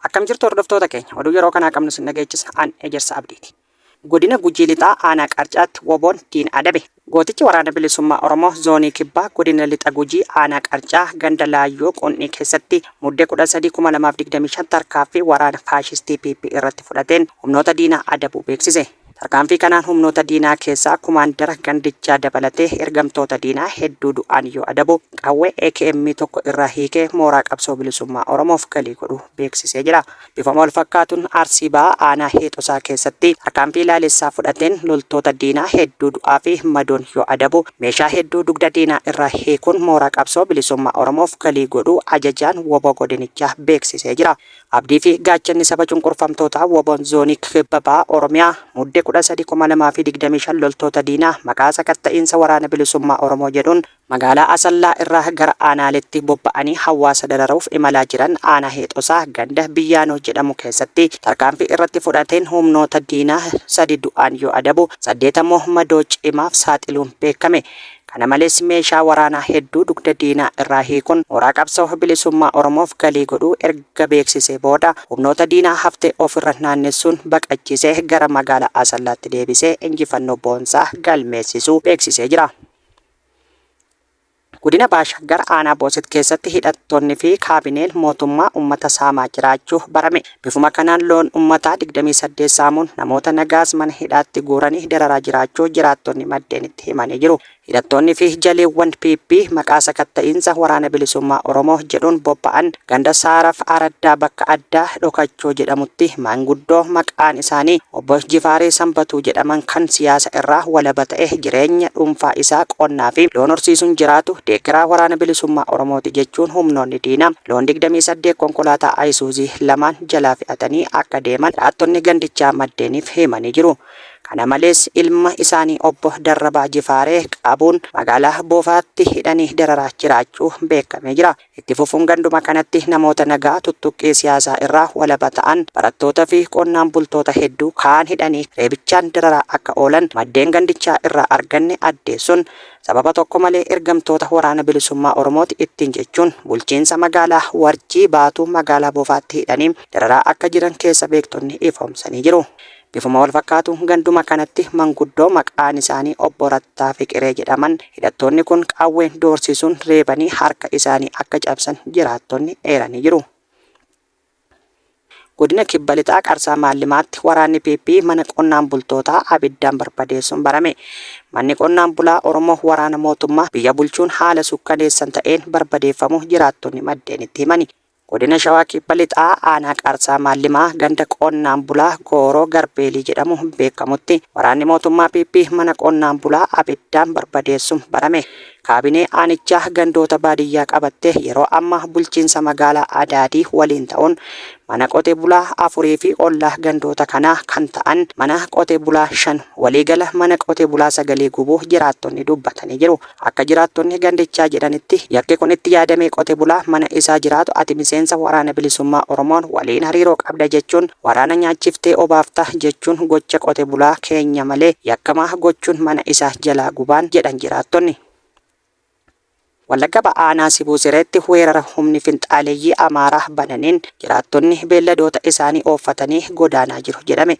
Akkam jirtu hordoftoota keenya oduu yeroo kanaa qabnu sin dhageechisa an Ejersa Abdiiti. Godina Gujii Lixaa Aanaa Qarcaatti WBOn diina adabe. Gootichi Waraana Bilisummaa Oromoo Zoonii Kibbaa Godina Lixa Gujii Aanaa Qarcaa ganda Laayyoo Qun'ii keessatti Mudde 13,2025 tarkaaffii waraana faashistii PP irratti fudhateen humnoota diinaa adabuu beeksise. Tarkaanfii kanaan humnoota diinaa keessaa kumaandara gandichaa dabalatee ergamtoota diinaa hedduu du'aan yoo adabu, qawwee AKM tokko irraa hiikee mooraa qabsoo bilisummaa Oromoof galii godhuu beeksisee jira. Bifuma walfakkaatuun Arsii Bahaa aanaa Heexosaa keessatti tarkaanfii laalessaa fudhateen loltoota diinaa hedduu du'aa fi madoon yoo adabu, meeshaa hedduu dugda diinaa irraa hiikuun mooraa qabsoo bilisummaa Oromoof galii godhuu ajajaan wbo godinichaa beeksisee jira. Abdii fi gaachanni saba cunqurfamtootaa WBOn Zoonii Kibba Baha Oromiyaa Mudde 13,2025 loltoota diinaa maqaa sakatta'iinsa Waraana Bilisummaa Oromoo jedhuun magaalaa Asallaa irraa gara aanaaleetti bobba'anii hawaasa dararuuf imalaa jiran aanaa Heexosaa ganda Biyyaanoo jedhamu keessatti tarkaanfii irratti fudhateen humnoota diinaa 3 du'aan yoo adabu, 8 ammoo madoo cimaaf saaxiluun beekame. Kana malees meeshaa waraanaa hedduu dugda diinaa irraa hiikuun mooraa qabsoo bilisummaa Oromoof galii godhuu erga beeksisee booda humnoota diinaa hafte ofirra naannessuun baqachiisee gara magaalaa Asallaatti deebisee injifannoo boonsaa galmeessisuu beeksisee jira. Godina Baha Shaggar Aanaa Booset keessatti hidhattoonni fi kaabineen mootummaa uummata saamaa jiraachuu barame. Bifuma kanaan loon uummataa 28 saamuun namoota nagaas mana hidhaatti guuranii dararaa jiraachuu jiraattonni maddeenitti himanii jiru. Hidhattoonni fi jaleewwan PP maqaa sakatta'iinsa Waraana Bilisummaa Oromoo jedhuun bobba'an ganda Saaraf Araddaa bakka addaa Dhokachoo jedhamutti maanguddoo maqaan isaanii Obbo Jifaaree Sanbatuu jedhaman kan siyaasa irraa walaba ta'e jireenya dhuunfaa isaa qonnaa fi loon horsiisuun jiraatu deeggaraa Waraana Bilisummaa Oromooti jechuun humnoonni diinaa loon 28 konkolaataa Ayisuuzii lamaan jalaa fe'atanii akka deeman jiraattonni gandichaa maddeeniif himanii jiru. Kana malees ilma isaanii Obbo Darrabaa Jifaaree qabuun magaalaa Boofaatti hidhanii dararaa jiraachuu beekamee jira. Itti fufuun ganduma kanatti namoota nagaa tuttuqqii siyaasaa irraa walaba ta'an barattoota fi qonnaan bultoota hedduu kaan hidhanii reebichaan dararaa akka oolan maddeen gandichaa irraa arganne addeessuun sababa tokko malee ergamtoota Waraana Bilisummaa Oromooti ittiin jechuun bulchiinsa magaalaa Warjii Baatuu magaalaa Bofaatti hidhanii dararaa akka jiran keessa beektonni ifoomsanii jiru. Bifuma wal fakkaatuun ganduma kanatti manguddoo maqaan isaanii Obbo Rattaa Fiqiree jedhaman hidhattoonni kun qawween doorsisuun reebanii harka isaanii akka cabsan jiraattonni eeranii jiru. Godina Kibba Lixaa Qarsaa Maallimaatti waraanni PP mana qonnaan bultootaa abiddaan barbadeessuun barame. Manni qonnaan bulaa Oromoo waraana mootummaa biyya bulchuun haala sukkaneessan ta'een barbadeeffamuu jiraattonni maddeenitti himani. Godina Shawaa Kibba Lixaa Aanaa Qarsaa Maallimaa ganda qonnaan bulaa Gooroo Garbeelii jedhamuun beekamutti waraanni mootummaa PP mana qonnaan bulaa abiddaan barbadeessuun barame. Kaabinee aanichaa gandoota baadiyyaa qabattee yeroo ammaa bulchiinsa magaalaa Adaadii waliin ta'uun mana qote bulaa afurii fi ollaa gandoota kanaa kan ta'an mana qote bulaa 5 waliigala mana qote bulaa sagalii gubuu jiraattonni dubbatanii jiru. Akka jiraattonni gandichaa jedhanitti, yakki kun itti yaadamee qote bulaa mana isaa jiraatu ati miseensa Waraana Bilisummaa Oromoon waliin hariiroo qabda jechuun waraana nyaachiftee obaafta jechuun gocha qote bulaa keenya malee yakkamaa gochuun mana isaa jalaa gubaan jedhan jiraattonni. Wallagga Bahaa Aanaa Sibuu Sireetti weerara humni finxaaleyyii Amaaraa bananiin jiraattonni beelladoota isaanii ooffatanii godaanaa jiru jedhame.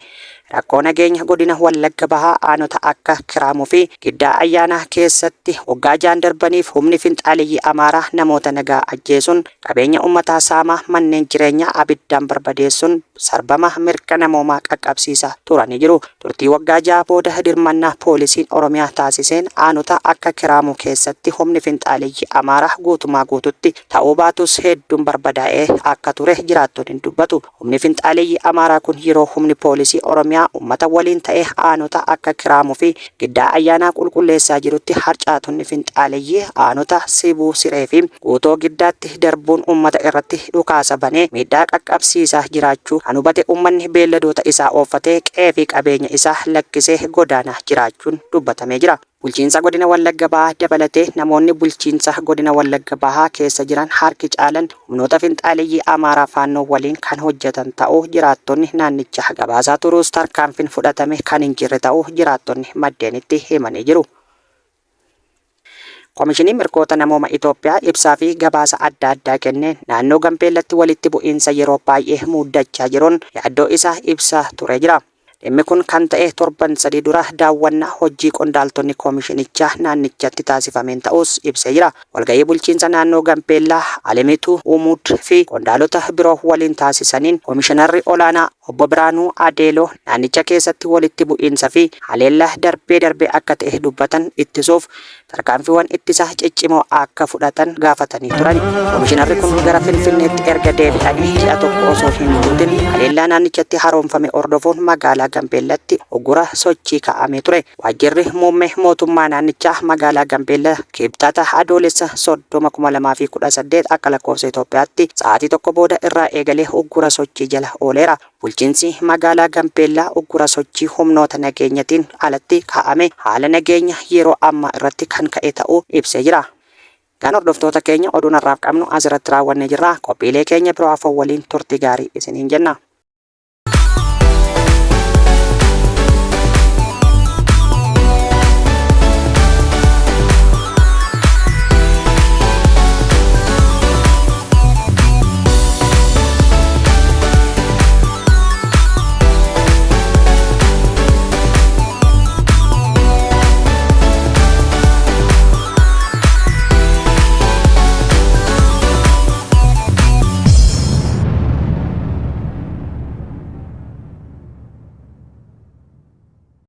Rakkoo nageenya godina Wallagga Bahaa aanota akka Kiraamuu fi Giddaa Ayyaanaa keessatti waggaa ja'an darbaniif humni finxaaleyyii Amaaraa namoota nagaa ajjeesuun, qabeenya ummataa saamaa, manneen jireenyaa abiddaan barbadeessuun sarbama mirga namoomaa qaqqabsiisaa turanii jiru. Turtii waggaa 6 booda dirmannaa poolisiin Oromiyaa taasiseen aanota akka Kiraamuu keessatti humni finxaaleyyii Amaaraa guutumaa guututti ta'uu baatus hedduun barbadaa'ee akka ture jiraattonni dubbatu. Humni finxaaleyyii Amaaraa kun yeroo humni poolisii Oromiyaa ummata waliin ta'ee aanota akka Kiraamuu fi Giddaa Ayyaanaa qulqulleessaa jirutti harcaatonni finxaaleyyii aanota Sibuu Siree fi Guutoo Giddaatti darbuun ummata irratti dhukaasa banee miidhaa qaqqabsiisaa jiraachuu kan hubate ummanni beelladoota isaa ooffatee qe'ee fi qabeenya isaa lakkisee godaanaa jiraachuun dubbatamee jira. Bulchiinsa Godina Wallagga Bahaa dabalatee namoonni bulchiinsa Godina Wallagga Bahaa keessa jiran harki caalan humnoota finxaaleyyii Amaaraa Faannoo waliin kan hojjetan ta'uu jiraattonni naannichaa gabaasaa turuus tarkaanfiin fudhatame kan hin jirre ta'uu jiraattonni maddeenitti himanii jiru. Komishiniin Mirgoota Namooma Itoophiyaa ibsaa fi gabaasa adda addaa kenneen naannoo Gambeellatti walitti bu'iinsa yeroo baay'ee muddachaa jiruun yaaddoo isaa ibsaa turee jira. Dhimmi kun kan ta'e torban 3 dura daawwannaa hojii qondaaltonni komishinichaa naannichatti taasifameen ta'uus ibsee jira. Walga'ii bulchiinsa naannoo Gambeellaa Alemituu Umuud fi qondaalota biroo waliin taasisaniin komishinarri olaanaa Obbo Biraanuu Adeeloo naannicha keessatti walitti bu'iinsa fi haleellaa darbee darbee akka ta'e dubbatan ittisuuf tarkaanfiiwwan ittisaa ciccimoo akka fudhatan gaafatanii turan. Komishinarri kun gara Finfinneetti erga deebi'anii ji'a tokko osoo hin guutin haleellaa naannichatti haaromfame hordofuun magaalaa Gambeellatti uggura sochii kaa'amee ture. Waajjirri muummee mootummaa naannichaa magaalaa Gambeella Kibxata Adoolessa 30, 2018 akka lakkoofsa Itoophiyaatti sa'aatii 1 booda irraa eegalee uggura sochii jala ooleera. Bulchiinsi magaalaa Gambeellaa uggura sochii humnoota nageenyatiin alatti kaa'ame haala nageenya yeroo ammaa irratti kan ka'e ta'uu ibsee jira. Egaan hordoftoota keenya oduun har'aaf qabnu asirratti raawwannee jirra. Qophiilee keenya biroo hafan waliin turtii gaarii isiniin jenna.